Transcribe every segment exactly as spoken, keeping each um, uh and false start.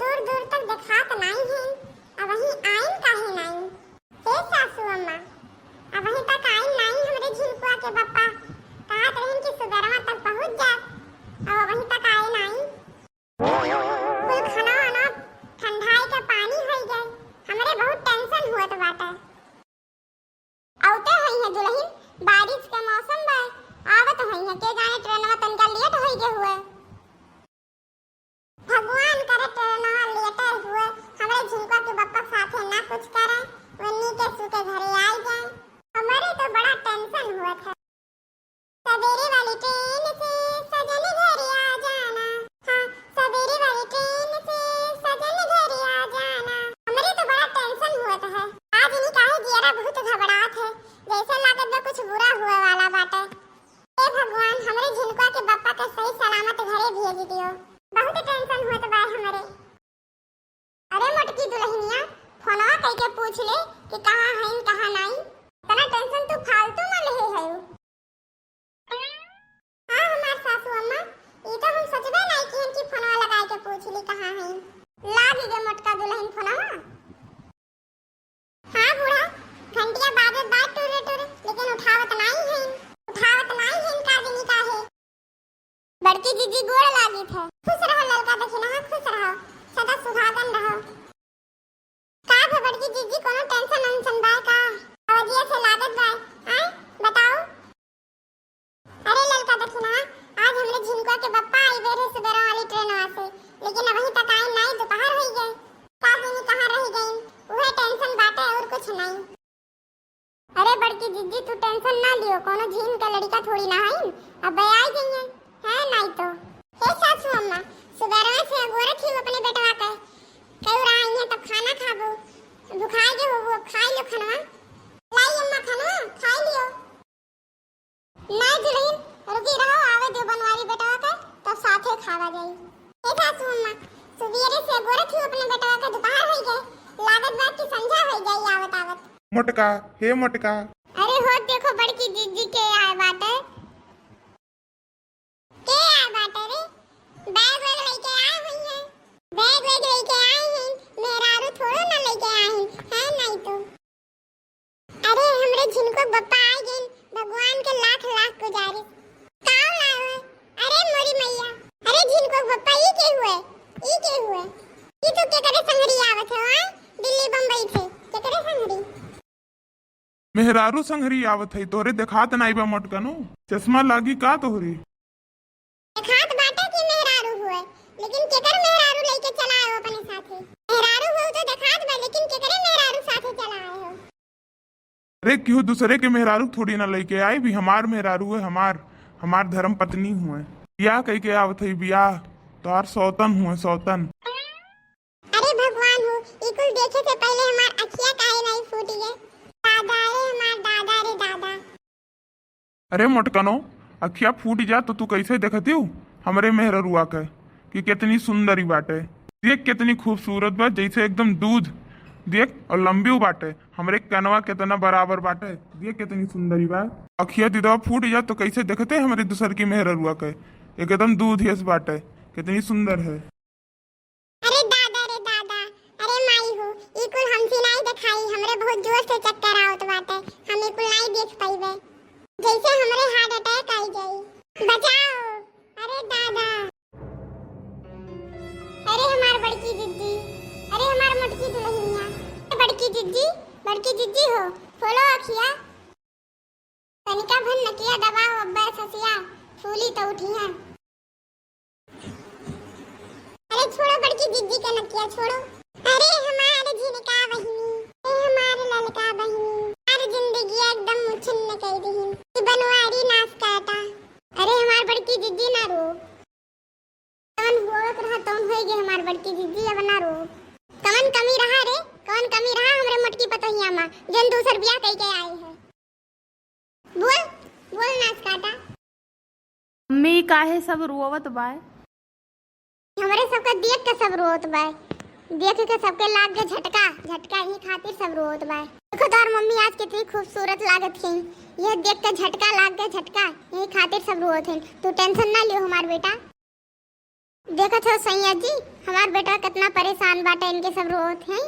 दूर दूर तक देखात नाई है, अबहीं आइन काहे नाई? हे सासू अम्मा, अबहीं तक आइन नाई हमरे झिनकुआ के बप्पा। कहत रहिन कि सुबेरवा तक पहुँच जाए, अउ अबहीं तक आए नाई। कुल खाना वाना ठंडाई के पानी होई गए, हमरे बहुत tension हुअत बाटे। अउते होइहैं दुलहिन, बारिश के मौसम बा, आवत होइहैं, के जाने ट्रेनवा तनिका late होई गए हुए। भगवान करे ट्रेनवा late हुए, हमरे झिनकुआ के बप्पा साथे ना कुछ करे, वन्नी के सू के घरे आई जाए। हमरे तो बड़ा tension हुअत है। सबेरे वाली ट्रेन से सजन घरे आ जाना। हाँ, सबेरे वाली ट्रेन से सजन घरे आ जाना। हमरे तो बड़ा tension हुअत है। आज इन्हीं काहे जियरा बहुत घबरात है, जैसे लागत बा कुछ बुरा हुए वाला बाटे। हे भगवान, हमरे झिनकुआ के बप्पा के सही सलामत घरे भेज दियो। बहुत tension हुअत बा हमरे। अरे मोटकी दुलहिनिया, फोनवा कइके पूछ ले कि कहाँ हईन, कहाँ नाई। इतना tension तू फालतू में लेहे हऊ। हाँ हमार सासू अम्मा, ई तो हम सोचबे नाई किहन कि फोनवा लगाए के पूछ ली कहाँ हईन। लागी गे मोटका दुलहिन फोनवा। हाँ बूढ़ा, घंटिया बाजत बा टुर टुर, लेकिन उठावत नाई हईन। उठावत नाई हईन का जनी काहे। बड़की जिज्जी गोड़ लागित है। खुश रहो ललका दखिनहा, खुश रहो, सदा सुहागन रहो। का भे बड़की जिज्जी, कोनो tension वंशन बा का? अवजिया से लागत बा, आय बताओ। अरे ललका दखिनहा, आज हमरे झिनकुआ के बप्पा आई बेरे सुबेरा वाली ट्रेनवा से, लेकिन अबहीं तक आइन नाई, दोपहर होई गए। का जनी कहाँ रही गईन, उहे tension बाटे और कुछ नाई। अरे बड़की जिज्जी, तू tension ना लियो, कोनो झीन का लड़िका थोड़ी ना हईन, अबे आई जइहैं, है नाई तो। हे सासू अम्मा, सुबेरवे से अगोरत ही अपने बेटवा के, कई उरा आई है तब खाना खाबो, भुखाए के होबो, अब खाई लो खानवा। लाई अम्मा खानवा, खाई लियो। नाई दुलहिन, रुकी रहो, आवे दियो बनवारी बेटवा के, तब साथे खावा जाई। ए सासू अम्मा, सुबेरे से अगोरत ही अपने बेटवा के, दोपहर होई गए, लागत बा कि संझा होई जाई आवत आवत। मोटका, हे मोटका। अरे हो देखो बड़की जिज्जी के आए बाटे। के आए बाटे रे? बैग वैग लेके आए हुई है। बैग वैग लेके आए हैं, मेहरारू थोड़ो ना लेके आए हैं, है नाई तो। अरे, हमरे झिनकू के बप्पा आ गइन, भगवान के लाख लाख गुजारिश। का लाओ है? अरे मोरी मैया, अरे झिनकू के बप्पा, ई के हुए? ई के हुए? ई तो केकरे संगरी आवत है, हाँ? दिल्ली बम्बई से, केकरे संगरी? मेहरारू संगरी आवत है, तोहरे देखात नाई बा मोटकनो? चश्मा लागी का तोहरे? देखात बाटे कि मेहरारू हुए, लेकिन केकर मेहरारू लेके चला आए हो अपने साथे? मेहरारू हुए तो देखात बा, लेकिन केकरे मेहरारू साथे चला आए हो? अरे, केहू दूसरे के मेहरारू थोड़ी ना लेके आई, भी हमार मेहरारू है, हमार, हमार धर्म पत्नी हुए। बियाह कई के आवत है, बियाह तोहार सौतन हुए, सौतन। अरे भगवान हो, ई कुल देखे से पहले हमार अखिया काहे नहीं फूट गए? दादा रे हमार दादा रे दादा। अरे मोटकनो, अखिया फूट जा तो तू कैसे देखतिउ हमरे मेहररुआ के कि कितनी सुंदरी बाटे। देख कितनी खूबसूरत बा, जैसे एकदम दूध। देख और लंबी बाटे, हमरे कनवा कितना बराबर बाटे। देख कितनी सुंदरी बा। अखिया दिदवा फूट जा तो कैसे देखते हमरे दूसर की मेहररुआ के, एकदम दूध यस बाटे, कितनी सुंदर है। अरे दादा रे दादा, अरे माई हो, ई कुल हमसे नाई देखाई, हमरे बहुत जोर से चक्कर आवत बाटे, हम ई कुल नाई देख पाइबे, जैसे हमरे heart attack आई जाई। बचाओ, अरे दादा। अरे हमार बड़की जिज्जी, अरे हमार मोटकी दुलहिनिया, बड़की जिज्जी, बड़की जिज्जी हो, खोलो अखिया। तनिका भर नकिया दबाओ, अब्बे ससिया फूली तो उठिया। अरे छोड़ो बड़की जिज्जी के नकिया, छोड़ो। अरे हमार झिनका बहिनी, ए हमार ललका बहिनी, हमार जिंदगी एकदम मुछिन्न कई दिहिन। ई बनवारी नास काटा। अरे हमार बड़की जिज्जी ना रो। तवन होत रहा, तवन होई गे हमार बड़की जिज्जी, अब ना रो। कवन कमी रहा रे, कवन कमी रहा हमरे मोटकी पतोहिया मा, जौन दूसर बियाह कई के आई है? बोल, बोल नास काटा। मम्मी, काहे सब रोवत बाय? हमरे सबके देख के सब रोवत बाय। देख के सबके लाग गे झटका, झटका यही खातिर सब रोवत बाय। देखो तोहर मम्मी आज कितनी खूबसूरत लागत है, यह देख के झटका लाग गे झटका, यही खातिर सब रोवत हैं। तू tension ना लियो हमार बेटा। देखत हो सैया जी, हमार बेटवा कितना परेशान परेशान बाटे, इनके सब रोत हैं।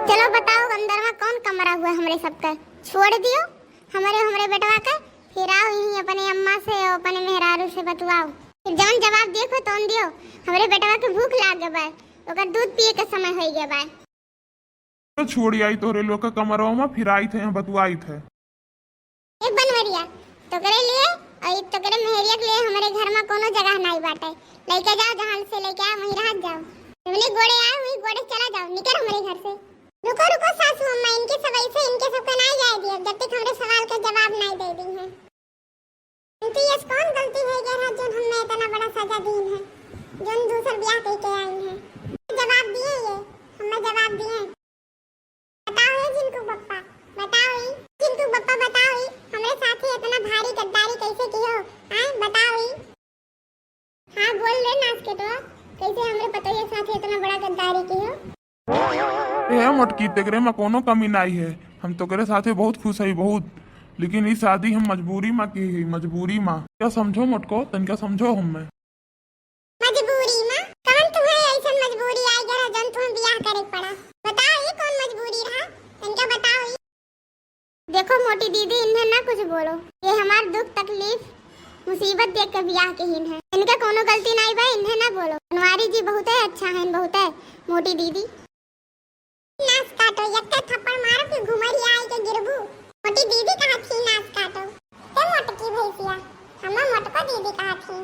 चलो बताओ, अंदर में कौन कमरा हुआ हमरे सबका? छोड़ दियो हमरे, हमरे बेटवा के, फिर आओ यहीं अपने अम्मा से और अपने मेहरारू से बतवाओ। फिर जौन जवाब देखो तौन दियो। हमरे बेटवा के भूख लाग गए बा, ओकर दूध पिए के समय हो गया बा। तो छोड़ी आई तोहरे लोग के कमरवा में, फिर आई थे, यहाँ बतुआई थे। ए बनवरिया, तोकरे लिए और ई तोकरे मेहरिया के लिए हमरे घर में कोनो जगह नाई बाटे। लइके जाओ, जहाँ से लइके आए वहीं रह जाओ। हमने गोड़े आए वहीं गोड़े चला जाओ, निकल हमरे घर से। रुको रुको सासू अम्मा, इनके सब ऐसे, इनके सबका नाई जाए दियो जब तक हमरे सवाल का जवाब नाई दे दी है। इनकी ये कौन गलती है यार, जो हमें इतना बड़ा सजा दीन है, जो दूसर ब्याह करके आई है? जवाब दिए ये, हमें जवाब दिए। बताओ ए जिंकू बप्पा, बताओ ई, जिंकू बप्पा बताओ ई, हमरे साथे इतना भारी गद्दारी कैसे कियो? आए बताओ ई। हाँ बोल ले नास के तो, कैसे हमरे पतोहिया साथे इतना बड़ा गद्दारी कियो? ए मोटकी, तेकरे में कोनो कमी नाई है, हम तोकरे साथे बहुत खुश है, बहुत। लेकिन ई शादी हम मजबूरी में की है, मजबूरी में। क्या समझो मोटको, तनका समझो हमें। मजबूरी में? कवन तुम्हें ऐसन मजबूरी आई गया जन तुम्हें ब्याह करे के पड़ा? बताओ, ये कौन मजबूरी रहा? इनका बताओ ये। देखो मोटी दीदी, इन्हें ना कुछ बोलो, ये हमार दुख तकलीफ मुसीबत देख के ब्याह किहिन है, इनका कोनो गलती नहीं बा, इन्हें ना बोलो। बनवारी जी बहुत है अच्छा है, बहुत है मोटी दीदी। नास काटो, यक्के थप्पड़ मारो कि घुमरिया आई के गिरबू। मोटी दीदी कहा थी नास काटो। ते मोटकी भैंसिया, हमें मोटको दीदी कहा थी।